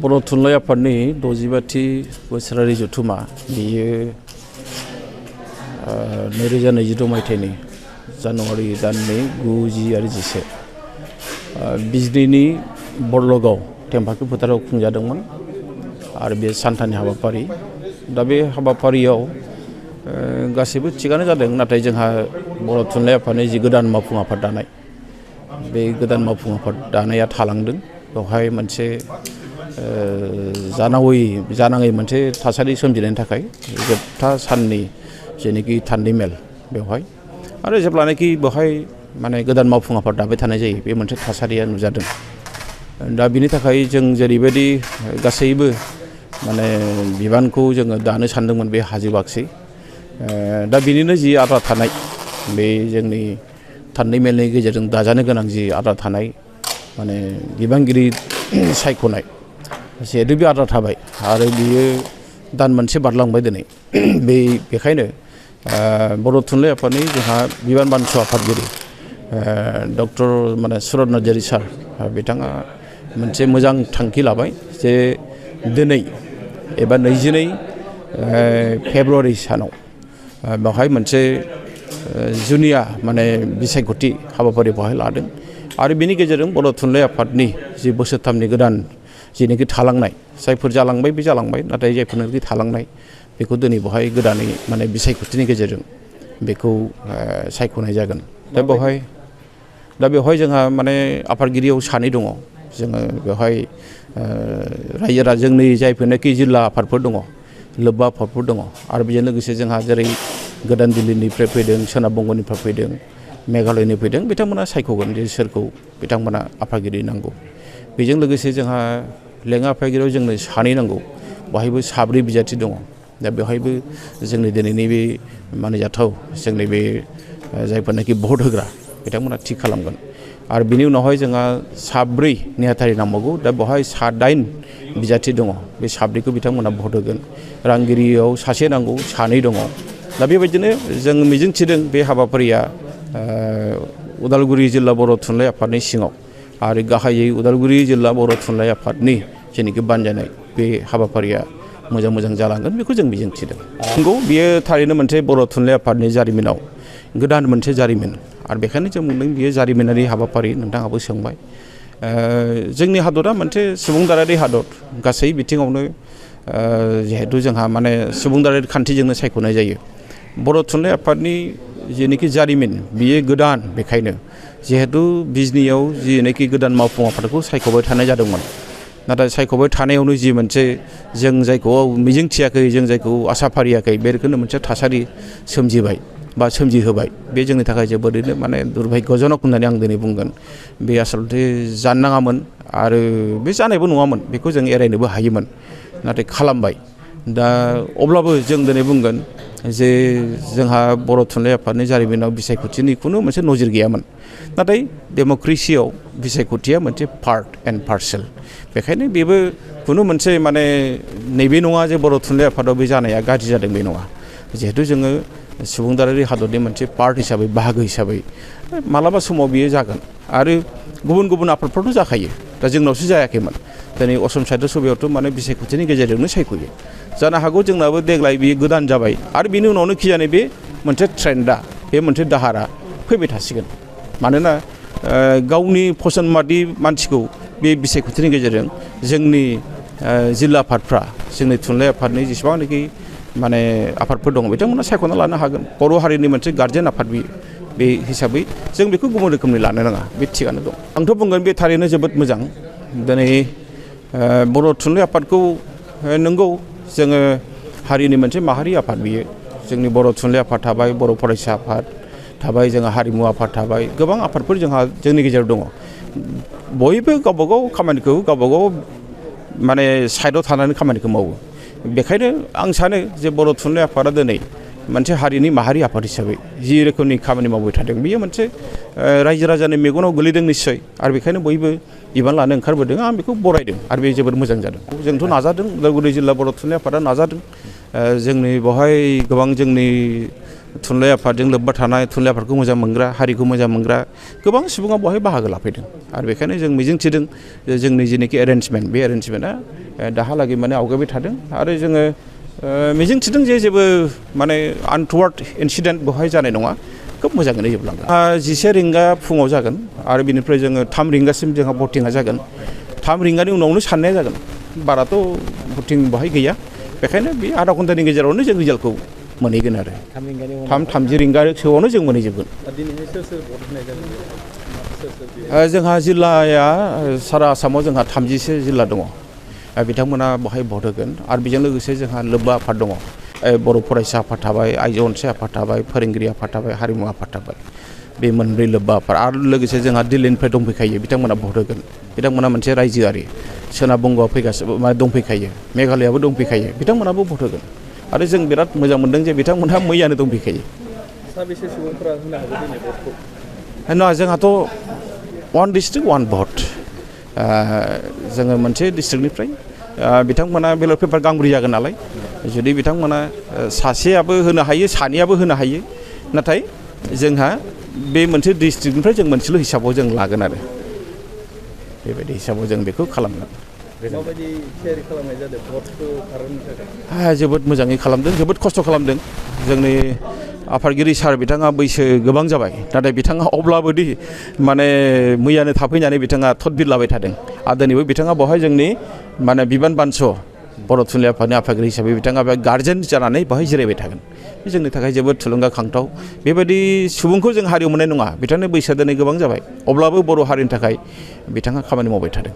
बर' थुनलाइ आफादनि 65थि बोसोरारि जथुमा बेयो 2022 मायथाइनि जानुवारि दाननि 9, 10 आरो 11 बिजनीनि बरलगाव टेम्पाखि फोथाराव खुंजादोंमोन आरो बे सानथानि हाबाफारि। दा बे हाबाफारियाव गासैबो थिगानो जादों, नाथाय जोंहा बर' थुनलाइ आफादनि जि गोदान मावफुं आफाद दानाय, बे गोदान मावफुं आफाद दानाया थालांदों। बेवहाय मोनसे जानाङै मोनसे थासारि सोमजिनायनि थाखाय जोबथा साननि जेनेखि थान्दै मेल बेवहाय आरो जेब्लानाखि बेवहाय माने गोदान मावफुं आफाद दाबाय थानाय जायो, बे मोनसे थासारिया नुजादों। दा बिनि थाखाय जों जेरैबायदि गासैबो माने बिबानखौ जोङो दानो सानदोंमोन, बे हाजोबाखसै। दा बिनिनो जि आद्रा थानाय, बे जोंनि थान्दै मेलनि गेजेरजों दाजानो गोनां जि आद्रा थानाय माने बिबानगिरि सायख'नाय, जिहेतु बे आद्रा थाबाय आरो बियो दान मोनसे बारलांबाय दिनै। बेखायनो बर' थुनलाइ आफादनि जोंहा बिबान बानसु आफादगिरि डक्टर माने सुरत नार्जारि सार, बिथाङा मोनसे मोजां थांखि लाबाय जे दिनै एबा 22 फेब्रुवारि सानाव बेवहाय मोनसे जुनिया माने बिसायख'थि हाबाफारि बेवहाय लादों आरो बिनि गेजेरजों बर' थुनलाइ आफादनि जि बोसोरथामनि गोदान जेनोखि थालांनाय, जायफोर जालांबाय बे जालांबाय, नाथाय जायफोरनाखि थालांनाय बेखौ दिनै बेवहाय गोदानै माने बिसायख'थिनि गेजेरजों बेखौ सायख'नाय जागोन। दा बेवहाय जोंहा माने आफादगिरियाव 2 दङ। जोङो बेवहाय रायजो राजानि जायफोरनाखि जिल्ला आफादफोर दङ, लोब्बा आफादफोर दङ आरो बेजों लोगोसे जोंहा जेरै गोदान दिल्लीनिफ्राय फैदों, सोनाब बंगनिफ्राय फैदों, मेघालयनि फैदों, बिथांमोना सायख'गोन जे सोरखौ बिथांमोना आफादगिरि नांगौ। बेजों लोगोसे जोंहा लेङाइ आफादगिरियाव जोंनो 2 नांगौ, बेवहायबो 7 बिजाथि दङ। दा बेवहायबो जोंनि दिनैनि बे मानिजाथाव जोंनि बे जायफोरनाखि भट होग्रा बिथांमोना थि खालामगोन आरो बिनि उनावहाय जोंहा 7 नेहाथारि नांबावगौ। दा बेवहाय 8 बिजाथि दङ, बे 7खौ बिथांमोना भट होगोन। रांगिरियाव 1 नांगौ, 2 दङ। दा बेबायदिनो जों मिजिंथिदों बे हाबाफारिया उदालगुरि जिल्ला बर' थुनलाइ आफादनि सिङाव आरो गाहायै उदालगुरि जिल्ला बर' थुनलाइ आफादनि जेनोखि बानजायनाय, बे हाबाफारिया मोजां जालांगोन, बेखौ जों मिजिंथिदों। नंगौ, बियो थारैनो मोनसे बर' थुनलाइ आफादनि जारिमिनाव गोदान मोनसे जारिमिन आरो बेखायनो जों बुंदों बियो जारिमिनारि हाबाफारि। नोंथाङाबो सोंबाय, जोंनि हादरा मोनसे सुबुंदारारि हादर, गासै बिथिङावनो जिहेतु जोंहा माने सुबुंदारारि खान्थिजोंनो सायख'नाय जायो। बर' थुनलाइ आफादनि जेनोखि जारिमिन बियो गोदान, बेखायनो जिहेतु बिजनीयाव जेनोखि गोदान मावफुं आफादखौ सायख'बाय थानाय जादोंमोन, नाथाय सायख'बाय थानायावनो जि मोनसे जों जायखौ मिजिंथियाखै, जों जायखौ आसा फारियाखै, बे रोखोमनि मोनसे थासारि सोमजिबाय बा सोमजिहोबाय। बे जोंनि थाखाय जोबोरैनो माने दुर्भाग्यजनक होननानै आं दिनै बुंगोन। बे आसलथे जानो नाङामोन आरो बे जानायबो नङामोन, बेखौ जों एरायनोबो हायोमोन, नाथाय खालामबाय। दा अब्लाबो जों दिनै बुंगोन जे जोंहा बर' थुनलाइ आफादनि जारिमिनाव बिसायख'थिनि खुनु मोनसे नजिर गैयामोन, नाथाय डेम'क्रेसियाव बिसायख'थिया मोनसे पार्ट एन्ड पार्सेल। बेखायनो बेबो खुनु मोनसे माने नैबे नङा जे बर' थुनलाइ आफादाव बे जानाया गाज्रि जादों, बे नङा। जिहेतु जोङो सुबुंदारारि हादरनि मोनसे पार्ट हिसाबै, बाहागो हिसाबै मालाबा समाव बियो जागोन आरो गुबुन आफादफ्रावथ' जाखायो। दा जोंनावसो जायाखैमोन। दिनै असम साहित्य सभायावथ' माने बिसायख'थिनि गेजेरजोंनो सायख'यो। जानो हागौ जोंनाबो देग्लाय बियो गोदान जाबाय आरो बिनि उनावनो खिजाने बे मोनसे ट्रेन्डआ, बे मोनसे दाहारा फैबाय थासिगोन। मानोना गावनि फसन बादि मानसिखौ बे बिसायख'थिनि गेजेरजों जोंनि जिल्ला आफादफ्रा, जोंनि थुनलाइ आफादनि जेसेबांनाखि माने आफादफोर दङ, बिथांमोना सायख'ना लानो हागोन। बर' हारिनि मोनसे गार्जेन आफाद बियो, बे हिसाबै जों बेखौ गुबुन रोखोमनि लानो नाङा, बे थिगानो दं। आंथ' बुंगोन बे थारैनो जोबोद मोजां। दिनै बर' थुनलाइ आफादखौ नंगौ जोङो हारिनि मोनसे माहारि आफाद, बियो जोंनि बर' थुनलाइ आफाद थाबाय, बर' फरायसा आफाद थाबाय, जोंहा हारिमु आफाद थाबाय, गोबां आफादफोर जोंहा जोंनि गेजेराव दङ। बयबो गावबागाव खामानिखौ गावबागाव माने साइडआव थानानै खामानिखौ मावो। बेखायनो आं सानो जे बर' थुनलाइ आफादा दिनै मोनसे हारिनि माहारि आफाद हिसाबै जि रोखोमनि खामानि मावबाय थादों, बियो मोनसे रायजो राजानि मेगनाव गोलैदों निस्सय, आरो बेखायनो बयबो बिबान लानो ओंखारबोदों। आं बेखौ बरायदों आरो बे जोबोद मोजां जादों। जोंथ' नाजादों, उदालगुरि जिल्ला बर' थुनलाइ आफादा नाजादों। जोंनि बेवहाय गोबां जोंनि थुनलाइ आफादजों लोब्बा थानाय, थुनलाइ आफादखौ मोजां मोनग्रा, हारिखौ मोजां मोनग्रा गोबां सुबुङा बेवहाय बाहागो लाफैदों आरो बेखायनो जों मिजिंथिदों जे जोंनि जेनोखि एरेन्जमेन्ट, बे एरेन्जमेन्टआ दाहालागै माने आवगायबाय थादों आरो जोङो मिजिं थिदों जे जेबो माने आनटुवार्ड इनसिडेन्ट बेवहाय जानाय नङा खोब मोजाङैनो जोबलांगोन 11 रिंगा फुङाव जागोन आरो बिनिफ्राय जोङो 3 रिंगासिम जोंहा भटिंआ जागोन 3 रिंगानि उनावनो साननाया जागोन बाराथ' भटिं बेवहाय गैया बेखायनो बे आधा घन्टानि गेजेरावनो जों रिजाल्टखौ मोनहैगोन आरो 3:30 रिंगासोआवनो जों मोनहैजोबगोन जोंहा जिल्लाया सारा आसामाव जोंहा 30सो जिल्ला दङ बिथांमोना बेवहाय भट होगोन आरो बेजों लोगोसे जोंहा लोब्बा आफाद दङ बर' फरायसा आफाद थाबाय आइजो अनसाय आफाद थाबाय फोरोंगिरि आफाद थाबाय हारिमु आफाद थाबाय बे मोनब्रै लोब्बा आफाद आरो लोगोसे जोंहा दिल्लीनिफ्राय दंफैखायो बिथांमोना भट होगोन बिथांमोना मोनसे रायजोआरि सोनाब बंग'आव फैगासिनो दंफैखायो मेघालयाबो दंफैखायो बिथांमोनाबो भट होगोन आरो जों बिराद मोजां मोनदों जे बिथांमोनहा मैयानो दंफैखायो साबेसे सुबुंफोरा होनो हागौ दिनै भटखौ नङा जोंहाथ' 1 डिस्ट्रिक्ट 1 भट जोङो मोनसे डिस्ट्रिक्टनिफ्राय बिथांमोना बेलेट पेपार गांब्रै जागोन नालाय जुदि बिथांमोना सासेयाबो होनो हायो सानैयाबो होनो हायो नाथाय जोंहा बे मोनसे डिस्ट्रिक्टनिफ्राय जों मोनसेल' हिसाबाव जों लागोन आरो बेबायदि हिसाबाव जों बेखौ खालामगोन माबायदि थियारि खालामनाय जादों भटखौ खारहोनो थाखाय जोबोद मोजाङै खालामदों जोबोद खस्थ' खालामदों जोंनि आफादगिरि सार बिथाङा बैसो गोबां जाबाय नाथाय बिथाङा अब्लाबो दि माने मैयानो थाफैनानै बिथाङा थद बिरलाबाय थादों आरो दिनैबो बिथाङा बेवहाय जोंनि माने बिबान बानस' बर' थुनलाइ आफादनि आफादगिरि हिसाबै बिथाङा बे गार्जेन जानानै बेवहाय जिरायबाय थागोन बे जोंनि थाखाय जोबोद थुलुंगाखांथाव बेबायदि सुबुंखौ जों हारियाव मोननाय नङा बिथांनि बैसोआ दिनै गोबां जाबाय अब्लाबो बर' हारिनि थाखाय बिथाङा खामानि मावबाय थादों